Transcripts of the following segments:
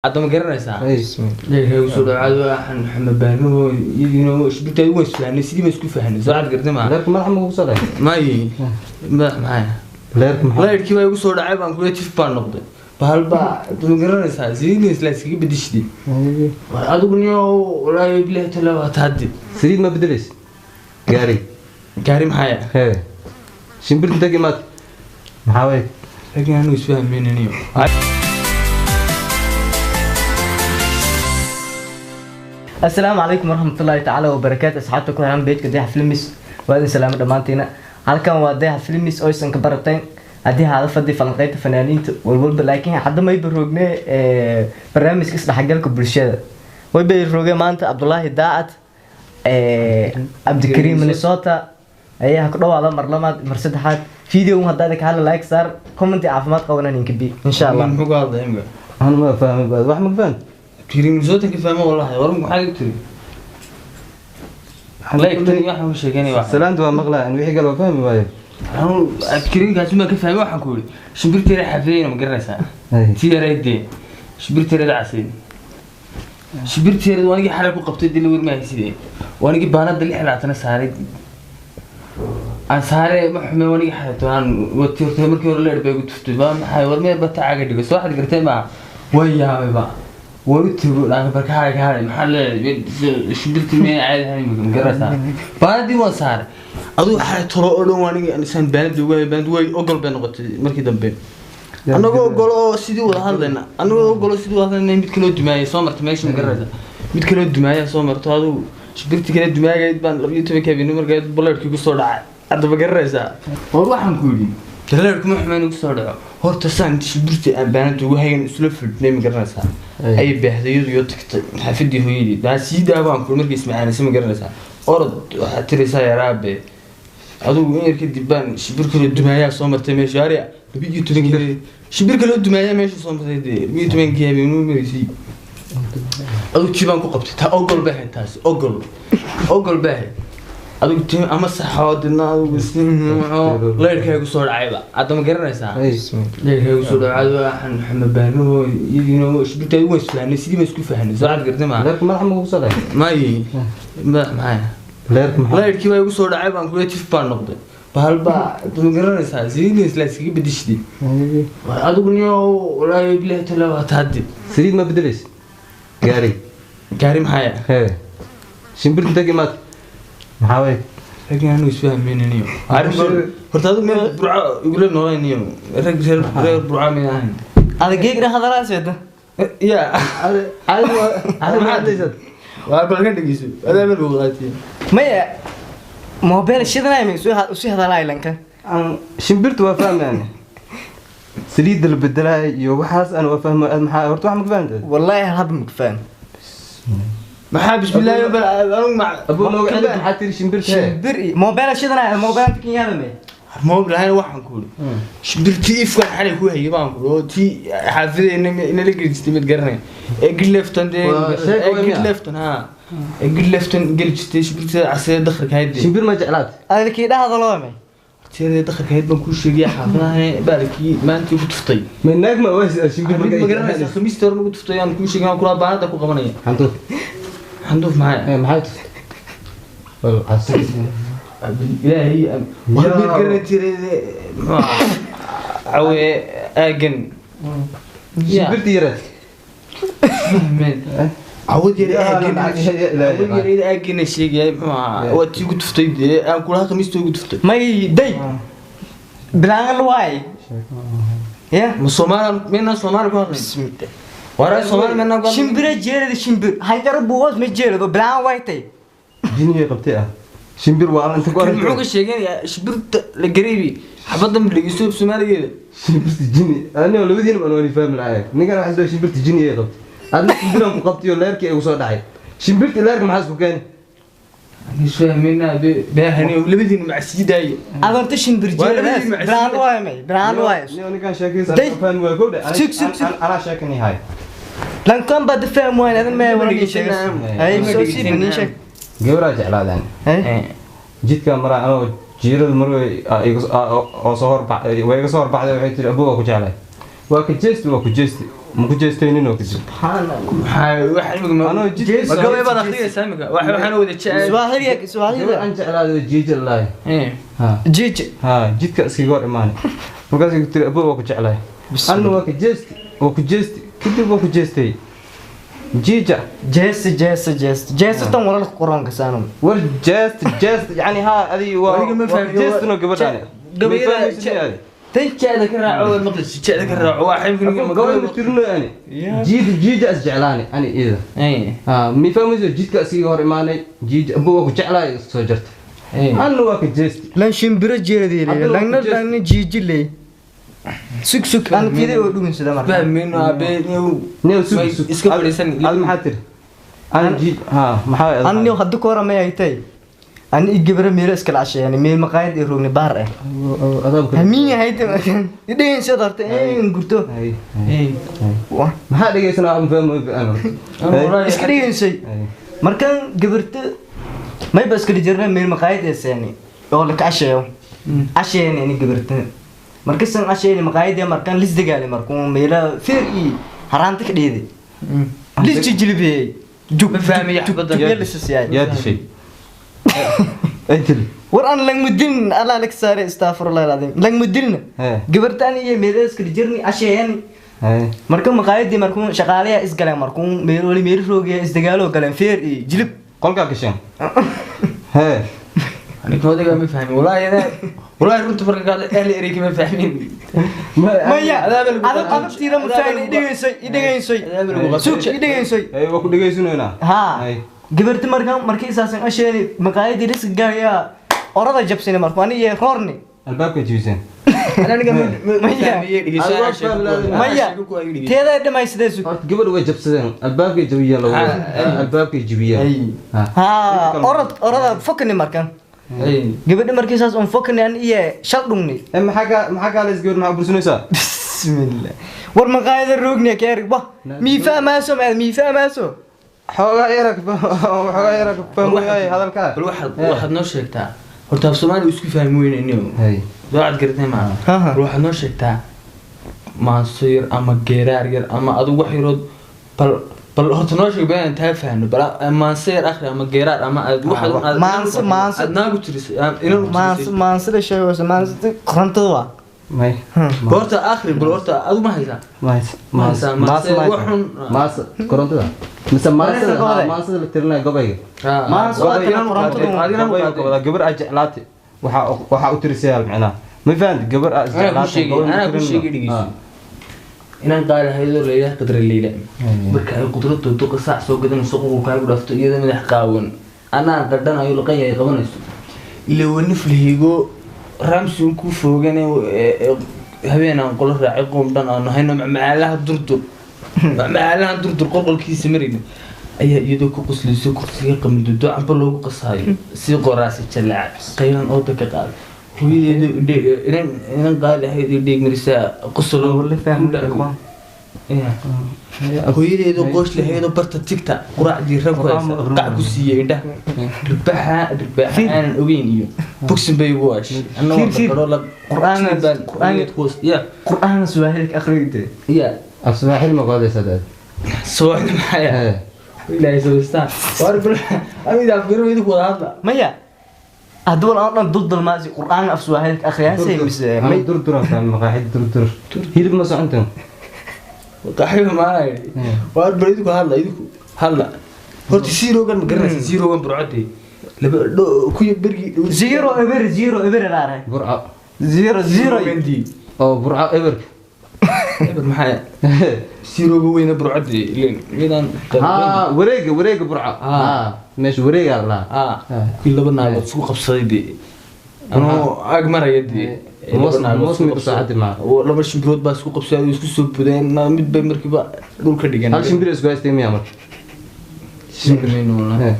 Hadda ma garanaysaa leerkaygu soo dhacaado waxaan xamabaano iyadiina shibirtaadi waan isfahanay, sidii baan isku fahanay, soo cad gartay maa? Leerka madaxa ma kugu soo dhacay? May, madax maxay? Leerka maxaa? Leerkii baa igu soo dhacay baan kula tif baan noqday, bahal baa ma garanaysaa sidii isla iskaga bedeshday. War adigu niyo, walaahi bilahi tala waa taadi. Saliid ma bedelaysa gaari? Gaari maxaya? Hee, shimbirta intee ka imaatay maxaa waye? Laakiin anigu isfahmaynin. Asalaamu calaykum waraxmatullaahi tacaala wabarakaatu, asxaabta ku xiran page-ka Dayax Filmis, waa idin salaamo dhammaantiina. Halkan waa Dayax Filmis oysan ka barateen haddii haada fadhi falanqeynta fanaaniinta walwalba, laakiin hadda mayba roogne barnaamijka isdhexgalka bulshada. Waybay roogeen maanta Cabdulaahi Daacad, Cabdikariim Minnesota ayaa ku dhawaada mar labaad mar saddexaad. Video hadda idinka hala like saar, comment caafimaad qabanan inka bi insha Allah. Muxuu ka hadlay imika? Anu ma fahmay baad, wax ma fahant? Tiri Minnesota ka fahmo wallahi. War maxaa igu tiri? Leegtani waxaan ku sheeganay wax. Salaanta waa maqlaa, an wixii kale waa fahmi waayo. Anu Cabdikariimkaasi ma ka fahmay. Waxaan ku yidhi shimbirteeda xafidayna ma garanaysaa? Tii yaraydee shimbirteeda casay, shimbirteeda waa anigii xalay ku qabtay dee la warmaahay sidee, waa anigii baanada 26 saaray aan saare ma xume, waa anigii xalay toonaan wati. Horta markii hore leer bay igu tuftay, baa maxay war meel bata caaga dhigo, soo waxaad gartay maa? Way yaabay ba, war u tago dhaanka barkaxaaga ka hadhay, maxaa leedahay shimbirtii meel caadi ahayn ma garanaysaa? Baanadii waan saaray, adigu xalay tolo oo dhan waa anigii isaan baanada ugu hayay. Baanadu way ogol bay noqotay markii dambe, anagoo ogolo oo sidii wada hadlayna, anagoo ogolo sidii wada hadlayna, mid kaloo dumaayay soo martay meesha ma garanaysaa? Mid kaloo dumaaya soo marto, adigu shimbirtii kale dumaagayd baan 12-ka habeenimo markaa baleerkii kusoo dhacay. Hadda ma garanaysaa? War waxaan ku yidhi daleerku ma xumayn igu soo dhaco. Horta saan shimbirtii aan baanada ugu hayan isla fidhnay ma garanaysaa? Ayay baahday iyadu iyo tagtay xaafadii hooyadii daa sii daa baan ku markii ismacaanaysa ma garanaysaa? Orod waxaad tiraysaa yaraabe. Adigu in yar kadib baan shimbir kaloo dumaayaa soo martay meesha arya, 12-kii shimbir kaloo dumaayaa meesha soo martay dee 12-kii habeenimo maraysay. Adigu tii baan ku qabtay, taa ogol bay ahayd, taasi ogol ogol bay ahayd. Adigu tii ama saxoo didna adigu si leyrkaygu soo dhacayba. Hadda ma garanaysaa leyrkaygu soo dhacay waxaan xamabaano iyadiina shimbirtaadi waan isfahanay, sidii baan isku fahanay, soo cad gartay maa? Leerka madaxa ma kugu soo dhacay? May, madax maxay? Leerka maxaa? Leyrkii baa igu soo dhacay baan kula tif baan noqday, bahal baa ma garanaysaa sidii isla iskaga bedeshday. War adigu niyo, walaahi bilahi tala waa taadi. Saliid ma bedelaysa gaari? Gaari maxaya? Hee, shimbirta intee ka imaatay maxaa waye? Laakiin anigu isfahmaynin. Horta adigu meel Burco igula noolayniyo, rag reer reer Burco mid ahayn. Adageegna hadalaas wada. Ya. Caadi waa, caadi ma hadlaysaad? Waa balkan dhegeyso, adaa meel buu qaatiye. Maya, mobile shidanay ma isu hadalay lanka? Aan shimbirta waa fahmayaan, saliidda la bedelaay iyo waxaas aan waa fahma. Maxaa horta wax ma ka fahamtay? Wallahi hal hab ma faham. Maxaa bismillaahi bal anigu ma abuu nooga celi, maxaa tiri shimbirta hee? Shimbir mobile shidanay, mobile kinyaada me moobil ahayn. Waxaan ku yidhi shimbirtii ifkan xalay ku hayay baan ku oo tii xaafadeenna inala geli jirtay mid garanay ee gid leftan dee. Waa sheeko ee weyn gid miyaa? Leftan ha, ee gid leftan geli jirtay shimbirtii casee dakharka hayd dee. Shimbir ma jeclaad? Adalkii dhahadalo me. Teeda dakharka hayd baan kuu sheegaya, xaafadahan baalkii maantii ku tuftay. Ma naag ma waa shimbir? Mid ma garanaysaa khamiistii hore nagu tuftay aan kuu sheegay, aan kulaa baanada ku qabanaya. Xantuuf. Xanduuf maxay? Hee, maxay tustay wal casir? Ilaahay war mid garan jiray muxuu ahaa cawe aagan. Shimbirtii yaraad. Fahmeen cawad yar Yaa, aagan, la- cawad yar aagana sheegaya muxuu ahaa, waa tii ugu tuftay dee aan kulaha khamiista ugu tuftay. May day bilaangan waay ya. Ma Soomaali meena Soomaali ku hadlay? Bismillah. Waraa Soomaali meena ku hadlay? Shimbira jeerada, shimbir hanjaro buugoos ma jeerado, bilaan waay tay. Jiniyay qabtay ah shimbir waa inta ku Kan muxuu ka aragtay. sheeganayaa shimbirta la gareebi xabaddan dhegeyso Soomaaligeeda. Shimbirta jini anigoo labadiina baan wani fahmi lahayn. Ninkan waxaa isdhahay shimbirta jini ay qabtay, adna shimbiraan ku qabtay oo leerkii igu soo dhacay. Shimbirta leerka maxaa isku keeni? Isfahmeyna beerhani labadiina macsiidaaye. Adoonta shimbir Waa jeeradaas labadii macsiida. Bilaan waay may, bilaan waay. Niyo, ninkan sheekaysa Day. fahmi waayo kowdhe. Sug, sug, sug. Anaa sheekanay hay. Lankan baad faham wayn adan ma Ma wala dhegeysanaa. ay Ma soo sii dhegeysanaa. nin sheeg. Gabraa jeclaadaan. Hay. Jidka maraa anoo jiirada marway oo soo horbax, way iga soo horbaxday, waxay tiri abuu waa ku jeclay, waa ka jeesti, waa ku jeesti. Ma ku jeestaynin oo kadib. Subxaan Allah. Maxaa wax imika Anoo jidka ma gabay baad akhriyaysaa imika waxaan wada jecel Swahiliga gabar Swahiliga. aan jeclaaday jiija laahay. Eh. Ha. Jiij. Ha, jidka iskaga hor imaanay. Markaas igu tiri aboo waa ku jeclahay. Anna waa ka jeesti, waa ku jeesti, kadib waa ku jeestay. Jiija. Jees jees jees. Jees tan walal qoronka saanum. War jeest jeest yani ha adi waa Weliga ma waa ku fahmin, jeestino gabadhaan. Gabayada Tay jecda ka raaco waad maqlaysa jecda ka raaco waa imika Gabadha ma tirino yani. Jiija jiija is jeclaani ani iyada. Eh. Ha, mi fahmayso jidka iskaga hor imaanay. Jiija aboo waa ku jeclahay isku soo jartay. Eh. Anna waa ka jeesti. Lan shimbiro jeeradii Hadda waa langna ku jees- langna jiijiley. Sug sug aan tiiday oo dhugun sida marka. Fahmin aabe niyow. Niyow sug May sug. iska fadhiisan. Ad maxaa tiri? An jiij ha maxaa Anni hadda ka waramay ay tay. Ani i gabra meelo iskala casheeyaan meel maqaayad ay roogni baar ah. Adaabka. Hamiin yahay tay. Idheen soo dartay in gurto. Hay. Eh. Wah. Maxaa dhegeysanaa aan fahmo aan. Wallahi Iska dhigaysay. Markan gabarta may ba iskala jirnay meel maqaayad ay seeni oo la casheeyo. Casheeyaan ini gabarta. Markasan casheeyaan maqaayad markan lis dagaali markuu meela feer i haraanta ka dheeday. Lis jilibiyay. Jug Ma fahmaya xabaddan. Meel lis siiyay. Yaa dishay. Ay tiri. War aan langmudin Allah lak saare astaghfirullah alazim. Langmudin. Hee. Gabartaan iyo meel iskala jirnay casheeyaan. Hay. Marka maqaayadii markuu shaqaalaha isgaleen markuu meel wali meel roogaya isdagaalo galeen feer iyo jilib. Qolka gashan. Hee. Aniga odayga ma fahmin wallahi ana wallahi runta marka ka hadla ahli ereyga ma fahmin. Maya Adaaba lagu adab qatay. adabtiida ma fahmin idhigaysay idhigaysay. Adaaba lagu qatay. Suuq idhigaysay. Ay waa ku dhegeysanayna. Ha. Hay. Gabarti markan markii isaasan asheeni maqaayadii risk gaaya orada jabsani markuu ani iyo roorni. Albaabka jibiseen. Aniga ma Maya. fahmiye dhegeysanaa Albaab sheeko. fahmi Maya. Teeda dhamaysidee suuq. Horta gabadha way jabsadeen. Albaabkay jabiyeen lagu. Albaabkay jibiyeen. Ha. Ha orad orada fokani markan. Ay. Gabadhi markii saas on fokani ani iyo shal dhungni. Ee maxaa ka maxaa ka lees gabadh maxaa bursanaysaa? Bismillah. War maqaayada roogni ka erig bah. Mi fahmayso ma mi fahmayso. Xoogaa yara ka xoogaa yara ka fahmay hadalka. Bal waxaad noo sheegtaa horta af Soomaali isku fahmi weynayno. Hay. Waxaad garatay ma Ha, ha. bal waxaad noo sheegtaa maanso yar ama geeraar yar ama adigu wax yarood bal bal horta noo sheeg baan taa fahno bal maanso yar akhri ama geeraar ama aad waxaad aad Maanso, maanso. aad naagu tirisay inaan u Maans tirisay maansada sheegayso maansada korontada waa. May. Bal horta akhri bal horta adigu ma haysaa Maas. Maas. Maas, Maas. waxun- Maas korontada. Mise maasada Korontada. maasada la tirinayo gabayga. Maanso waa tan korontada. Adigana ku Gabayga qaaday. qabada gabar aad jeclaatay. Waxa waxa u tirisay macnaha. Ma fahanti gabar aad Anaa ku jeclaatay. sheegay anaa ku sheegay dhegeyso inaan qaali haydoo la yidhaah qadra leyla marka ay qudradu duqa saac soo gadanayso qulqulka ay ku dhaafto iyadoo madax qaawan anaa qadhanayo laqan yahay qabanayso ila wanif lahigo ramsi un ku foogane habeen aan qolo raacay qoom dhan aan nahayno macmacaalaha durdur macmacaalaha durdur qolqolkiisa marayna ayaa iyadoo ku qoslayso kursiga qamidudo camba loogu qasaayo si qoraasi jalaac qaylan ooda ka qaaday hooyadeedu inan inan qaali ahayd iyo dheeg marisaa qosolo Wala fahmi ikhwaan. Hooyadeedu qoosh lahaydoo barta tigta quraacdii rag ku haysa qac ku siiyey indhaha dhirbaxa dhirbaaxa aanan ogeyn iyo bogsin bay igu waashay anna waa Fiir, fiir. dhaqalo la Qur'aan- baan Qur'aan- kuwas ya Qur'aan Swahili akhriday. ya Af Soomaali ma qaadaysaa dad. soo maxaya Hee. ilaahay soo war bal aniga afgaran idinku wada hadla Maya. Hadduu aan dhan duldul maasi Qur'aan af Swahili akhriyaasay mise May durdur aan fahmay maqaaxid durdur. Hilib ma socontan. qaxwiga maanay waar bal idinku hadla idinku hadla horta zerogan ma garanaysa zerogan burcadii laba ku bergi 0 0 0 laaray. Burco. 0 0 gandii Oo burco eber. eber maxaa zeroga weyna burcadii ileen midaan Ha, wareega wareega burco. Ha, meesha wareega la. ah kuwii laba naagood isku qabsaday dee anuu ag maraya dee Moos mid saacadii ma. Laba shimbirood baa isku qabsaday oo isku soo budeen mid bay markiiba dhulka dhigan Hal shimbir isku haystay miyaa marka? shimbirayno Hee.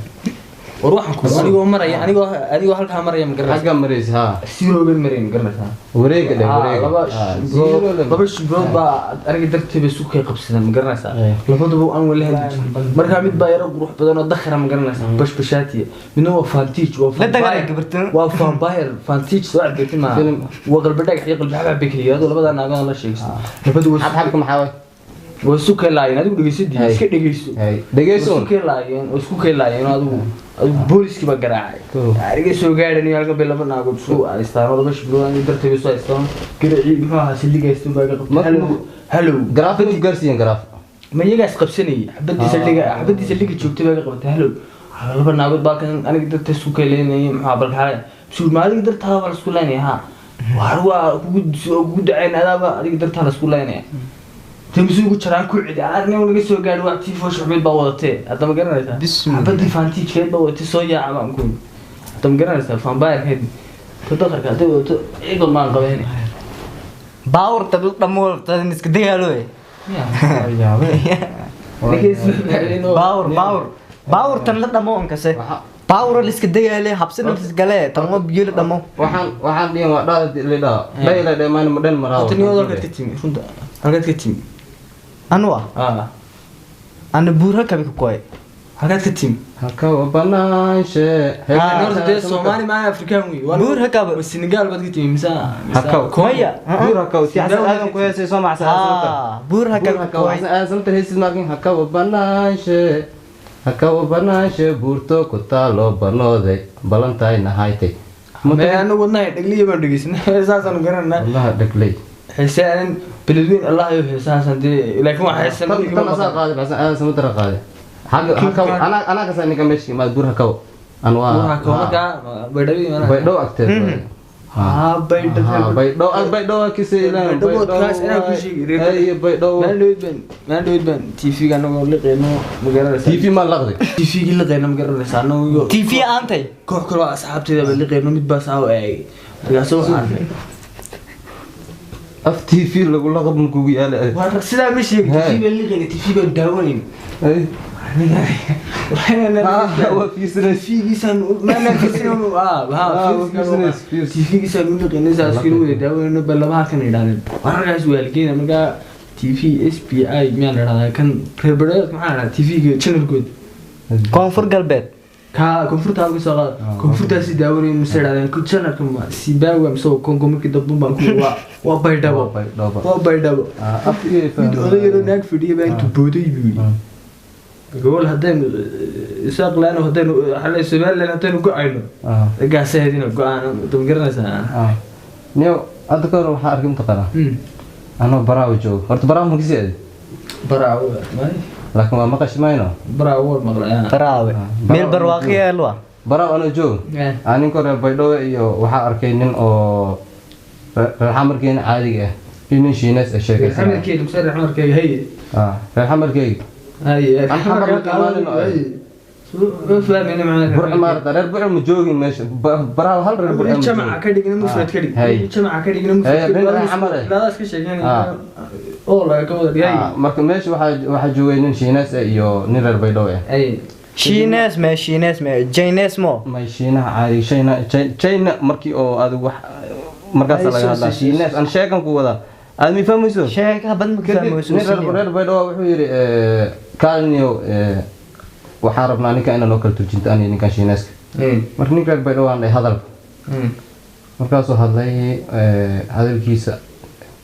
war waxaan ku anigoo maraya anigoo anigoo halkaa maraya ma garanaysaa Xagga maraysa ha. zerogan maraya ma garanaysaa Wareega dheh wareega. laba Ha, shimbirood zero laba shimbirood baa aniga darteed bay isku kay qabsadeen ma garanaysaa Ee. labaduba aan wala hadli jirin markaa mid baa yaro qurux badan oo dakhira ma garanaysaa bashbashaatiya midna waa fantiij waa La dagaalay vampire. gabartan. waa vampire fantiij soo cabirti maaha Film. waa qalbi dhagax iyo qalbi xabxab bay kala yiraahdo labada naagood la sheegaysto labadu waa Xabxabka maxaa waay? Way isu keenlaayeen, adigu dhegeysadii Hay. iska dhegeyso. Hay, dhegeyso. Way isku keenlaayeen, way isku keenlaayeen, adigu booliskii baa garaacay. Kow. Ariga soo gaadhan iyo halkan bay laba naagood isku haystaan oo laba shibrood aniga dartay isu haystaan. Garacii muxuu ahaa saldhigga haystaan baa iga qabtay. Halow, halow. Garaaf ma gaarsiiyeen garaaf? Ma iyagaas qabsanayay xabadii saldhigga, xabadii saldhigga joogtay baa iga qabtay. Halow, laba naagood baa kan aniga dartay isku keenlaynayay, muxuu ahaa balkaale suur ma adiga dartaa baa la isku laynaya, ha waar waa kugu dacayn adaaba adiga dartaa la isku laynaya. Tamsi ugu jaraan ku cidi arrin naga soo gaadhi wax tii foosh xumeed baa wadatee, hadda ma garanaysaa? Bismillah. Xabadii faantiijkeed baa wadatay, soo yaaca baan ku yidhi. Hadda ma garanaysaa faanbaayarkeed tadaqarka hadday wadato ciidan baan qabeen. Baawur tabl dhamool tan iska dagaalo. Baawur baawur baawur tan la dhamo onkase. Baawur la iska dagaale habsina la iska tan oo biyo la dhamo. Waxaan dhihin waa dhaa lidhaa dhayla dheemaan ma dhan maraa. Horta niyood halkaad ka timi, runta halkaad ka timi? Anwa ah ana buur halka ka koy. Halkaad ka timi? Halka banaanshe. Horta dee Soomaali maaha, Afrikaan wey. Buur hakaba. Waa Senegal baad ka timi mise Hakaw. Maya. Buur hakaw si Xasan Aadan ku heesay soo macsan Xasan. Ah, buur Buur halka ka hakaw koy. Xasan Aadan samtar heesis markin hakaw banaanshe hakaw banaanshe buurto ku taalo banooday balantay nahaytay. Mee anagu wadnahay dhagliya baan dhegeysanay, saasaanu garananaa. Wallahi dhagley. Xiisaan beledweyn Allah iyo xiisaasan dee, laakiin waa xiisan. Tan asaa qaaday Xasan Aadan samtar qaaday xagga hakaw anaa kasaa ninka meesha imaad buur hakaw an waa markaa baydhabo imaanaya. Baydhow agteed. Haa, baydhabo. Baydhow ag baydhow akise ilaa Baydhabo-kaas inaan ku sheegi. Ay baydhow. Maalin dhaweyd baan TV-ga anagoo liqeyno, ma garanaysaa? TV ma laqday? TV-gii liqeyno, ma garanaysaa, anagoo TV aantay. Koox kaloo asxaabteyda baa liqeyno, mid baa saa u eegay, markaasuu waxaan arkay Af TV lagu laqab ma kugu yaala? Waar sidaa ma sheegi. Hey. TV baan liqeyna, TV baan daawanayna. Ay waa fiirsanaysa. TV-giisaan maanaan fiirsanan, Ah, waa fiirsanaysa, fiirsan. TV-giisaan u liqeynay, saas kii wada daawanayno bal laba halkan idhahdeen wararkaas waalgeena. Markaa TV SPI miyaan idhahdaa kan reer bareedka, maxaa idhahdaa TV-ga channelkood? Koonfur Galbeed. Ka koonfurta halka soo qaada, koonfurtaasi daawanayeen mise idhahdeen channelka ma Zimbabwe mise waa Congo. Markii dambe baan ku waa Baydhabo. Baydhabo. Waa Baydhabo. Ah, afkii mid oday yaroo naag fadhiya baa intuu booday buu yidhi gobol haddaynu Isaaq laano, haddaynu xalay Somaliland haddaynu go-ayno gaasahedina go-aan dama garanaysaa. Niyow hadda ka hor waxaa arkay mataqaanaa anoo baraawo joogo, horta baraawo ma kasii aaday? Baraawo may. Laakiin waa maqashi mayno. Baraawo war maqlay. Baraawe. Meel barwaaqo yaalo. Baraawo anoo joogo aan ninka reer Baydhabo iyo waxaa arkay nin oo reer xamarkeena caadiga ah iyo nin Shiinees ah sheekaysanaya. Xamarkeeda mise reer xamarkeega? Haye. Ah, reer xamarkeyga. Haye. Aan xamar la imaanin oo ay. Ma fahmayna macnaha. Burco maarata reer Burco ma joogin meesha baraawo hal reer Burco ma jamaca joogin. ka dhigna mufrad ka dhig. Hay. Jamaca ka dhigna mufrad Hey, ka dhig. nin reer xamar eh. Laadaas ka sheekeynaya Ah. oo laga ka wada dhigay. Ah, marka meesha waxaa joogay nin Shiinees ah iyo nin reer Baydhabo ah. Ay. Shiines me Shiines me Jines mo. May Shiinaha caadiga China China markii oo adigu wax markaas Ay, laga soo- hadlaa soo- Shiinees aan sheekan ku wadaa aad mi fahmayso. Sheeka bad ma Kadib fahmayso. nin reer Baydhabo wuxuu yidhi kaaliniyow waxaan rabnaa ninka inaan noo kala turjinto ani ninkan Shiineeska. Marka ninka reer Baydhabo aan dhahay hadal. Markaasuu hadlay hadalkiisa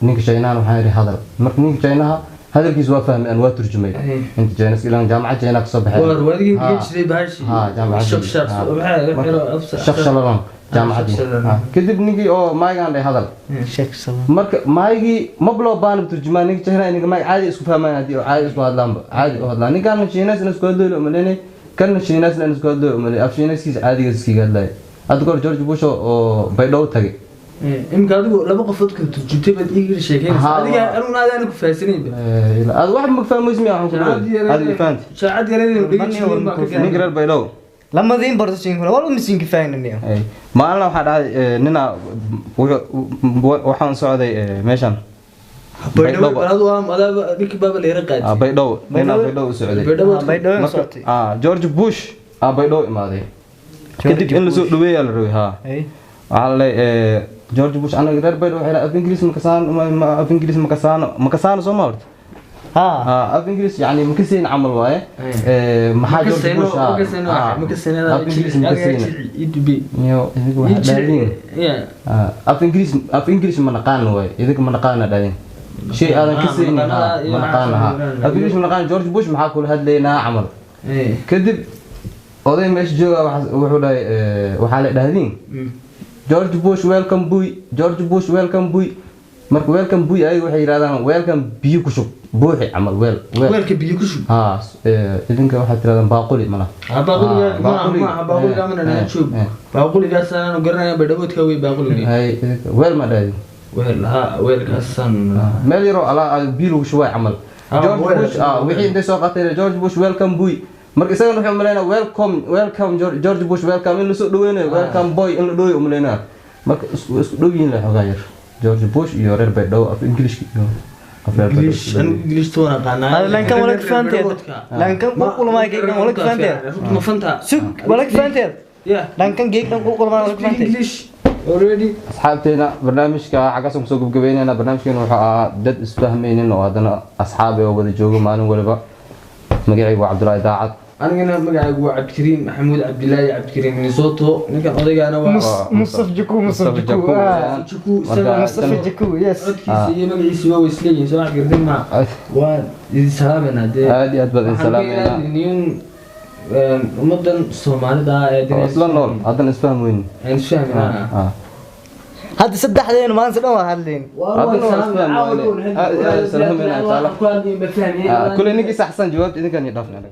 ninka Chinahan waxaan yidhi hadal, marka ninka Chinaha hadalkiisa waa fahmay aan waa turjumay. Inta Chinese ilaan jaamacad China kasoo baxay. War waadigii Ha. biyo jiray bahashi. Ha, jaamacad. Shaq shaq. Ha. Maxaa xiro afsa. Shaq shalalan jaamacadii. Shaq shalalan. Ha. Kadib ninkii oo maagaan dhahay hadal. Sheek salaam. Marka maagii ma loo baahna turjumaan ninka China, ninka maag caadi isku fahmaan haddii oo caadi isku hadlaanba caadi u hadlaan, ninkan Shiinees in isku hadlooyo umaleynay kana Shiinees in isku hadlooyo umaleynay af Shiineeskiisa caadiga iskaga hadlaya. Hadda kahor George Bush oo Baydhabo tagay. Imika adigu laba qofood kala turjumtay baad iiga sheekeynaysaa. Ha, Adiga waa. aniguna adaana ku fahansanayn. Aad wax ma fahmaysid miyaa waxaan ku leeyahay aad i fahanti. Saacad yareedaynu dhegeysan jirnay baan ka Ninka garanay. reer Baydhabo. Lamadiin barto siin wal ma siin kifaynaniyo. Ay, maalina waxaa dhacday ninaa waxaan socday meeshan Baydhabo Baydhabo. baladu waa madaaba ninkii baaba la yara Ah, qaatay. Baydhabo ninaa Baydhabo u socday. Baydhabo. Baydhabo Marka, socotay. ah, George Bush aa Baydhabo imaaday, kadib in lasoo dhaweeyaa la rabay ha. Ay. Waxaa la leeyahay George Bush anaga reer Baydhabo waxay leedahay af Ingiriis ma kasaano af Ingiriis ma kasaano ma kasaano soo ma horta. Ha. Ah, af Ingiriis yani ma kaseen camal waaye. Maxaa George Bush ah af Ingiriis ma kaseen niyo idinka waxaa dhaadin. Ah, af Ingiriis ma naqaano waaye, idinka ma naqaana dhaadin. Shay aadan ka Ah, siinin. maqaanada iyo Ma naqaan waxaas ha. ma Af English ma naqaan, George Bush maxaa kula hadlaynaa camal. Eh. Kadib oday meesha jooga wuxuu dhahay, waxaa la dhahdiin George Bush welcome buy, George Bush welcome buy. Marka welcome buy ayaga waxay yidhahdaan welcome biyo ku shub, buuxi camal, weel weel. Weelka biyo ku shub. Ha, idinka waxaad tirahdaan baaquli malaha. Baaquliga. Ah, Ma baaquliga. ma baaquliga mana Eh, dhahan joog. eh. Baaquligaas aanu garanaya, badhawoodka wey baaquliga. Hay, idinka weel ma dhahdin? Weel ha, weelkaasaan. Meel yaroo alaa biyo lagu shubay camal. Ah, George weel. Bush, wixii intay soo qaateen George Bush welcome buy. Marka isagana wuxuu umaleynaa welcome, welcome George, George Bush welcome in lasoo dhaweynayo, welcome boy in la dhaweeyo umaleynaa. Marka isku dhow yihiin la xogaa yar George Bush iyo reer Baydhabo af Ingiliishka iyo af reer Baydhabo. English, anigu English toona aqaanaa. Hada lankan wala ka fahanteed. Lankan qulqulmaay geegdan wala ka fahanteed. Ma fanta. Sug, wala ka fahanteed. Yeah. Lankan geegdan qulqulmaay wala ka Speak fahanteed. English already. Asxaabteena, barnaamijka xaggaasaan kusoo gabgabeynayna. Barnaamijkeena wuxuu ahaa dad isfahmaynin oo haddana asxaab oo wada joogo maalin waliba. Magacaygu waa Cabdullaahi Daacad. Anigana magacaygu waa Cabdikariim Maxamuud Cabdilaahi Cabdikariim Minnesota. Ninkan odaygaana waa Mustaf Jaku, Mustaf Mustafa Jaku. Jaku, Ah. Jaku, isaga Mustafa Jaku, yes. codkiisa iyo magaciisa waa isleeyihiin, soo wax gartay ma? Waan idin salaameynaa dee. Aad iyo aad baad idin Waxaan ka salaameynaa. ilaalinayn ummadan Soomaalida ah ee Oo isla nool haddana isfaham weynin. Aan isfahmaynaa. Hadda saddexdeena maanta dhan waa hadlayn. Haddana waa isfaham weyne. Aad iyo aad salaameynaa insha Allah. Ku hadlayn, ma fahmayn. Kuley ninkii saxsan jawaabta idinkaan iyo dhaafnay.